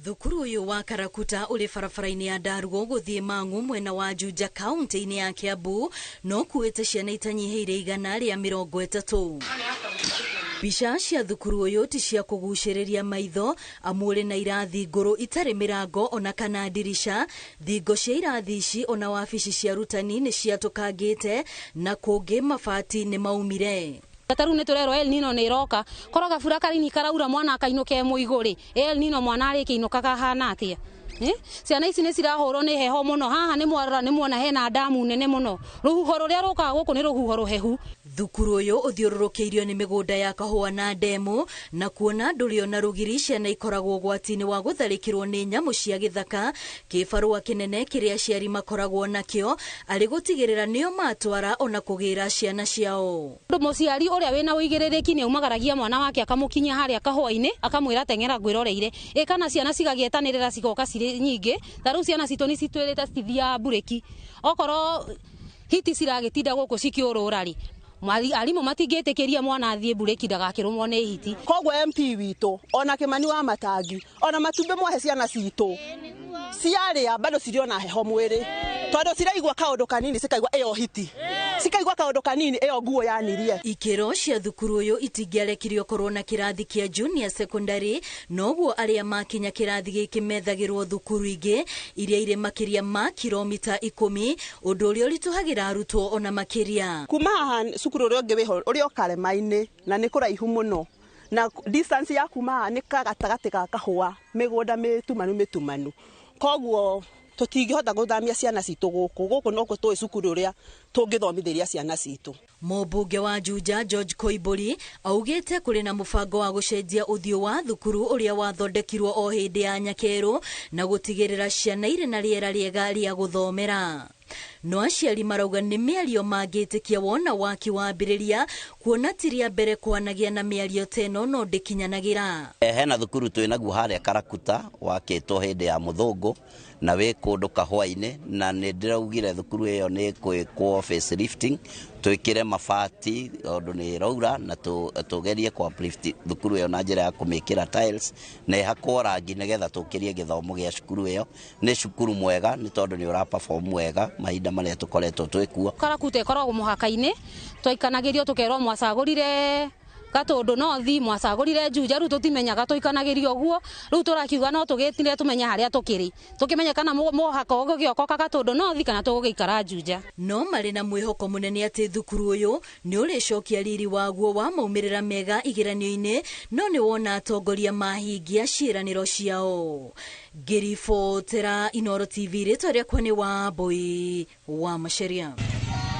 Thukuru ũyũ wa Karakuta ũrĩ barabara-inĩ ya Ndarugo gũthiĩ Mang'u mwena wa Juja kaunti-inĩ ya Kiambu no ũkuĩte ciana itanyihĩire 130. Mbica cia thukuru ũyũ ti cia kũgucĩrĩria maitho amu ũrĩ na irathi ngũrũ itarĩ mĩrango ona kana ndirica. Thingo cia irathi ici ona wabici cia arutani nĩ ciatũkangĩte na kũngĩ mabati nĩ maumire. Ta rĩu nĩ tũrerwo El Nino nĩ ĩroka, korwo gabura kanini karaura mwana akainũka e mũigũ rĩ, El Nino mwana arĩkĩinũkaga ahana atĩa? Ciana ici nĩ cirahũrwo nĩ heho mũno. Haha nĩ mwarora nĩ muona hena ndamu nene mũno. Rũhuho rũrĩa rũkaga gũkũ nĩ rũhuho rũhehu. Thukuru ũyũ ũthiũrũrũkĩirio nĩ mĩgũnda ya kahũa na ndemu, na kuona ndũrĩ ona rũgiri ciana ikoragwo ũgwati-inĩ wa gũtharĩkĩrwo nĩ nyamũ cia gĩthaka. Kĩbarũa kĩnene kĩrĩa aciari makoragwo nakĩo arĩ gũtigĩrĩra nĩo matwara ona kũgĩra ciana ciao. Ũndũ mũciari ũrĩa wĩna ũigĩrĩrĩki nĩ aumagaragia mwana wake akamũkinyia harĩa kahũa-inĩ akamwĩra teng'era ngwĩroreire. Ĩ kana ciana cigagĩetanĩrĩra cigoka cirĩ nyingĩ, ta rĩu ciana citũ nĩ citwĩrĩte citithiaga mburĩki. Okorwo hiti ciragĩtinda gũkũ cikĩũrũra rĩ, arimũ matingĩtĩkĩria mwana athiĩ mburĩki ndagakĩrũmwo nĩ hiti. Koguo MP witũ ona Kĩmani wa Matangi ona matumbĩ mwahe ciana citũ ciarĩa bado cirĩ ona heho mwĩrĩ, tondũ ciraigua kaũndũ kanini cikaigua ĩyo hiti, cikaigua kaũndũ kanini ĩyo nguo yanirie. Ikĩro cia thukuru ũyũ itingĩarekirio korwo na kĩrathi kĩa junior secondary, noguo arĩa makinya kĩrathi gĩkĩ methagĩrwo thukuru ingĩ iria irĩ makĩria ma kilomita 10, ũndũ ũrĩa ũritũhagĩra arutwo ona makĩria. Kuma haha cukuru ũrĩa ũngĩ wĩho ũrĩ o karema-inĩ na nĩ kũraihu mũno, na distance ya kuma haha nĩ ka gatagatĩ ga kahũa, mĩgũnda mĩtumanu mĩtumanu, koguo tũtingĩhota gũthamia ciana citũ gũkũ. Gũkũ no tũĩ cukuru ũrĩa tũngĩthomithĩria ciana citũ. Mũmbunge wa Juja George Koimburi augĩte kũrĩ na mũbango wa gũcenjia ũthiũ wa thukuru ũrĩa wathondekirwo o hĩndĩ ya nyakerũ na gũtigĩrĩra ciana irĩ na rĩera rĩega rĩa gũthomera. No aciari marauga nĩ mĩario mangĩtĩkia wona waki wambĩrĩria, kuona ti rĩa mbere kwanagĩa na mĩario ta ĩno no ndĩkinyanagĩra. Hena thukuru twĩ naguo harĩa Karakuta wakĩtwo hĩndĩ ya mũthũngũ na wĩ kũndũ kahũa-inĩ, na nĩ ndĩraugire thukuru ĩyo nĩ kwĩkwo facelifting, twĩkĩre mabati tondũ nĩ ĩraura, na tũgerie ku uplift thukuru ĩyo na njĩra ya kũmĩkĩra tiles na ĩhakwo rangi nĩgetha tũkĩrie gĩthomo gĩa cukuru ĩyo. Nĩ cukuru mwega nĩ tondũ nĩ ũra perform wega mahinda marĩa tũkoretwo twĩ kuo. Karakuta ĩkoragwo mũhaka-inĩ, twaikanagĩrio tũkerwo mwacagũrire Gatũndũ North, mwacagũrire Juja, rĩu tũtimenyaga tũikanagĩrio ũguo. Rĩu tũrakiuga no tũgĩtire tũmenye harĩa tũkĩrĩ, tũkĩmenye kana mũhaka ũgũgĩokoka Gatũndũ North kana tũgũgĩikara Juja. No marĩ na mwĩhoko mũnene atĩ thukuru ũyũ nĩ ũrĩcokia riri waguo wa maumĩrĩra mega igeranio-inĩ, no nĩ wona atongoria mahingia ciĩranĩro ciao. Ngĩribotera Inooro TV, rĩtwa rĩakwa nĩ Wambui wa Macharia.